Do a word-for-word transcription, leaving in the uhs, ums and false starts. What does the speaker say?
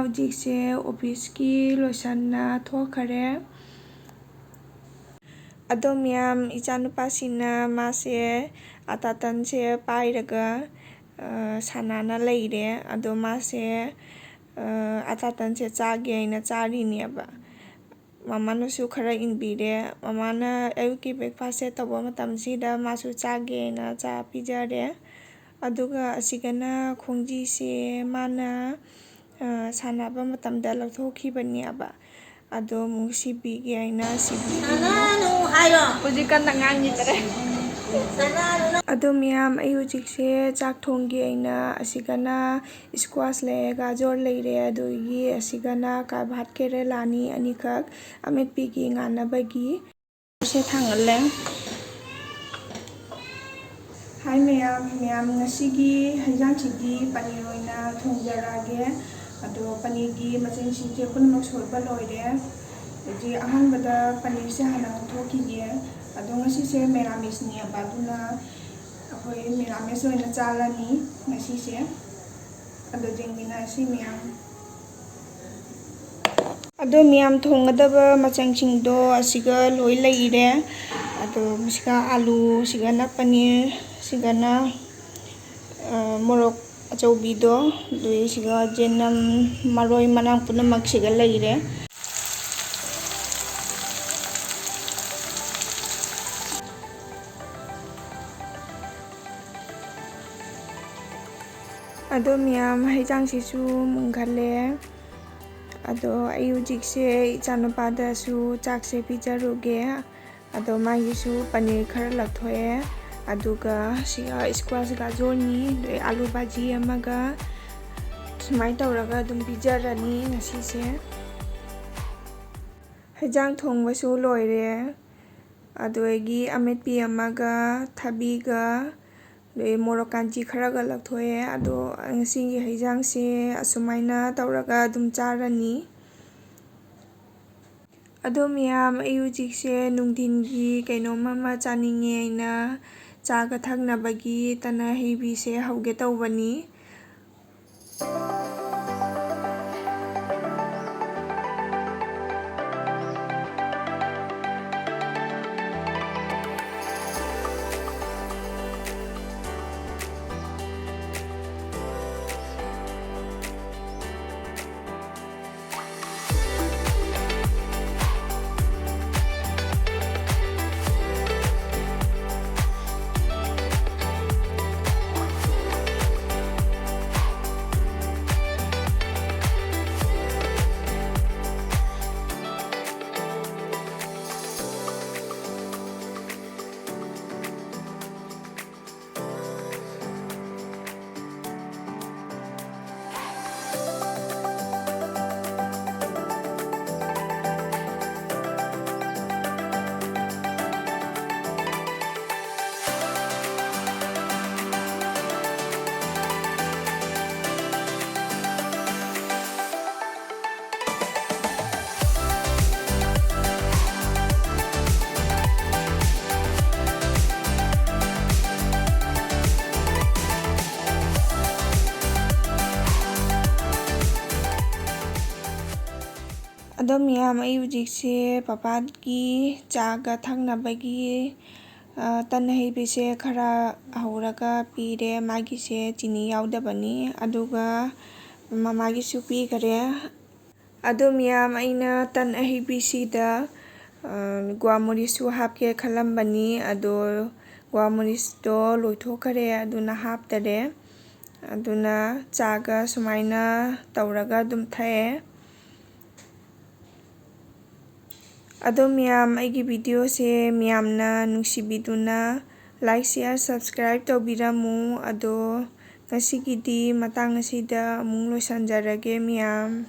ꯍꯧꯖꯤꯛꯁꯦ ꯑꯣꯐꯤꯁꯀꯤ ꯂꯣꯏꯁꯟꯅ ꯊꯣꯛꯈꯔꯦ꯫ ꯑꯗꯣ ꯃꯌꯥꯝ, ꯏꯆꯥꯅꯨꯄꯥꯁꯤꯅ ꯃꯥꯁꯦ ꯑꯇꯥꯇꯟꯁꯦ ꯄꯥꯏꯔꯒ, ꯑ, ꯁꯥꯟꯅꯅ ꯂꯩꯔꯦ꯫ ꯑꯗꯣ ꯃꯥꯁꯦ, ꯑ, ꯑꯇꯥꯇꯟꯁꯦ ꯆꯥꯒꯦ ꯍꯥꯏꯅ ꯆꯥꯔꯤꯅꯦꯕ꯫ ꯃꯃꯥꯅꯁꯨ ꯈꯔ ꯏꯟꯕꯤꯔꯦ꯫ ꯃꯃꯥꯅ ꯑꯌꯨꯛꯀꯤ breakfast ꯁꯦ ꯇꯧꯕ ꯃꯇꯝꯁꯤꯗ ꯃꯥꯁꯨ ꯆꯥꯒꯦꯅ ꯆꯥ ꯄꯤꯖꯔꯦ꯫ ꯑꯗꯨꯒ ꯑꯁꯤꯒꯅ ꯈꯣꯡꯖꯤꯁꯦ ꯃꯥꯅ, ꯑ, ꯁꯥꯟꯅꯕ ꯃꯇꯝꯗ ꯂꯧꯊꯣꯛꯈꯤꯕꯅꯦꯕ꯫ ꯑꯗꯣ ꯑꯃꯨꯛ ꯁꯤꯕꯤꯒꯦ ꯍꯥꯏꯅ ꯁꯤꯕꯤꯔꯤꯅꯦ꯫ ꯁꯥꯟꯅꯅꯨ ꯍꯥꯏꯌꯣ꯫ ꯍꯧꯖꯤꯛ ꯀꯟꯅ ꯉꯥꯡꯈꯤꯗ꯭ꯔꯦ꯫ ꯁꯥꯟꯅꯅꯨ꯫ ꯑꯗꯣ ꯃꯌꯥꯝ, ꯑꯩ ꯍꯧꯖꯤꯛꯁꯦ ꯆꯥꯛ ꯊꯣꯡꯒꯦ ꯍꯥꯏꯅ ꯑꯁꯤꯒꯅ squash ꯂꯩꯔꯦ, ꯒꯥꯖꯣꯔ ꯂꯩꯔꯦ, ꯑꯗꯨꯗꯒꯤ ꯑꯁꯤꯒꯅ ꯀꯥꯔꯕꯥꯠ ꯀꯦꯔꯦꯂꯥꯅꯤ ꯑꯅꯤꯈꯛ ꯑꯃꯦꯠꯄꯤꯒꯤ ꯉꯥꯟꯅꯕꯒꯤ꯫ ꯁꯦ ꯊꯥꯡꯒꯠꯂꯦ꯫ ꯍꯥꯏ ꯃꯌꯥꯝ, ꯃꯌꯥꯝ ꯉꯁꯤꯒꯤ ꯍꯩꯖꯥꯡꯁꯤꯗꯤ ꯄꯅꯤꯔ ꯑꯣꯏꯅ ꯊꯣꯡꯖꯔꯛꯑꯒꯦ꯫ ꯑꯗꯣ ꯄꯅꯤꯔꯒꯤ ꯃꯆꯜꯁꯤꯡꯁꯦ ꯄꯨꯝꯅꯃꯛ ꯁꯣꯏꯕ ꯂꯣꯏꯔꯦ꯫ ꯍꯧꯖꯤꯛ ꯑꯍꯥꯟꯕꯗ ꯄꯅꯤꯔꯁꯦ ꯍꯥꯟꯅ ꯉꯧꯊꯣꯛꯈꯤꯒꯦ꯫ ꯑꯗꯣ ꯉꯁꯤꯁꯦ ꯃꯦꯔꯥꯃꯤꯁꯅꯦꯕ, ꯑꯗꯨꯅ ꯑꯩꯈꯣꯏ ꯃꯦꯔꯥꯃꯤꯁ ꯑꯣꯏꯅ ꯆꯥꯔꯅꯤ ꯉꯁꯤꯁꯦ꯫ ꯑꯗꯣ ꯌꯦꯡꯃꯤꯟꯅꯔꯁꯤ ꯃꯌꯥꯝ꯫ ꯑꯗꯣ ꯃꯌꯥꯝ, ꯊꯣꯡꯒꯗꯕ ꯃꯆꯜꯁꯤꯡꯗꯣ ꯑꯁꯤꯒ ꯂꯣꯏ ꯂꯩꯔꯦ꯫ ꯑꯗꯣ ꯃꯁꯤꯒ ꯑꯥꯂꯨ, ꯁꯤꯒꯅ ꯄꯅꯤꯔ, ꯁꯤꯒꯅ, ꯑ, ꯃꯣꯔꯣꯛ ꯑꯆꯧꯕꯤꯗꯣ, ꯑꯗꯨꯒ ꯁꯤꯒ ꯆꯅꯝ, ꯃꯔꯣꯏ ꯃꯔꯥꯡ ꯄꯨꯝꯅꯃꯛ ꯁꯤꯒ ꯂꯩꯔꯦ꯫ ꯑꯗꯣ ꯃꯌꯥꯝ, ꯍꯩꯖꯥꯡꯁꯤꯁꯨ ꯃꯨꯟꯈꯠꯂꯦ꯫ ꯑꯗꯣ ꯑꯩ ꯍꯧꯖꯤꯛꯁꯦ ꯏꯆꯥꯅꯨꯄꯥꯗꯁꯨ ꯆꯥꯛꯁꯦ ꯄꯤꯖꯔꯨꯒꯦ꯫ ꯑꯗꯣ ꯃꯥꯒꯤꯁꯨ ꯄꯅꯤꯔ ꯈꯔ ꯂꯧꯊꯣꯛꯑꯦ꯫ ꯑꯗꯨꯒ ꯁꯤꯒ squash ꯒꯥꯖꯣꯔꯅꯤ, ꯑꯗꯩ ꯑꯥꯂꯨ ꯚꯥꯖꯤ ꯑꯃꯒ, ꯁꯨꯃꯥꯏꯅ ꯇꯧꯔꯒ ꯑꯗꯨꯝ ꯄꯤꯖꯔꯅꯤ ꯉꯁꯤꯁꯦ꯫ ꯍꯩꯖꯥꯡ ꯊꯣꯡꯕꯁꯨ ꯂꯣꯏꯔꯦ꯫ ꯑꯗꯨꯗꯒꯤ ꯑꯃꯦꯠꯄꯤ ꯑꯃꯒ, ꯊꯕꯤꯒ, ꯑꯗꯩ ꯃꯣꯔꯣꯛ ꯀꯥꯟꯆꯤ ꯈꯔꯒ ꯂꯧꯊꯣꯛꯑꯦ꯫ ꯑꯗꯣ ꯉꯁꯤꯒꯤ ꯍꯩꯖꯥꯡꯁꯦ ꯑꯁꯨꯃꯥꯏꯅ ꯇꯧꯔꯒ ꯑꯗꯨꯝ ꯆꯥꯔꯅꯤ꯫ ꯑꯗꯣ ꯃꯌꯥꯝ, ꯑꯩ ꯍꯧꯖꯤꯛꯁꯦ ꯅꯨꯡꯊꯤꯟꯒꯤ ꯀꯩꯅꯣꯝ ꯑꯃ ꯆꯥꯅꯤꯡꯉꯦ ꯍꯥꯏꯅ ꯆꯥꯒ ꯊꯛꯅꯕꯒꯤ ꯇꯅ ꯍꯩꯕꯤꯁꯦ ꯍꯧꯒꯦ ꯇꯧꯕꯅꯤ꯫ ꯃꯌꯥꯝ, ꯑꯩ ꯍꯧꯖꯤꯛꯁꯦ ꯄꯄꯥꯒꯤ ꯆꯥꯒ ꯊꯛꯅꯕꯒꯤ, ꯑ, ꯇꯟ ꯑꯍꯩꯕꯤꯁꯦ ꯈꯔ ꯍꯧꯔꯒ ꯄꯤꯔꯦ꯫ ꯃꯥꯒꯤꯁꯦ ꯆꯤꯅꯤ ꯌꯥꯎꯗꯕꯅꯤ, ꯑꯗꯨꯒ ꯃꯃꯥꯒꯤꯁꯨ ꯄꯤꯈꯔꯦ꯫ ꯑꯗꯣ ꯃꯌꯥꯝ, ꯑꯩꯅ ꯇꯟ ꯑꯍꯩꯕꯤꯁꯤꯗ, ꯑ, ꯒ꯭ꯋꯥꯃꯣꯔꯤꯁꯨ ꯍꯥꯞꯀꯦ ꯈꯜꯂꯝꯕꯅꯤ, ꯑꯗꯣ ꯒ꯭ꯋꯥꯃꯣꯔꯤꯁꯇꯣ ꯂꯣꯏꯊꯣꯛꯈꯔꯦ, ꯑꯗꯨꯅ ꯍꯥꯞꯇꯔꯦ꯫ ꯑꯗꯨꯅ ꯆꯥꯒ ꯁꯨꯃꯥꯏꯅ ꯇꯧꯔꯒ ꯑꯗꯨꯝ ꯊꯛꯑꯦ꯫ ꯑꯗꯣ ꯃꯌꯥꯝ, ꯑꯩꯒꯤ videoꯁꯦ ꯃꯌꯥꯝꯅ ꯅꯨꯡꯁꯤꯕꯤꯗꯨꯅ like, share, subscribe ꯇꯧꯕꯤꯔꯝꯃꯨ꯫ ꯑꯗꯣ ꯉꯁꯤꯒꯤꯗꯤ ꯃꯇꯥꯡ ꯑꯁꯤꯗ ꯑꯃꯨꯛ ꯂꯣꯏꯁꯤꯟꯖꯔꯒꯦ ꯃꯌꯥꯝ꯫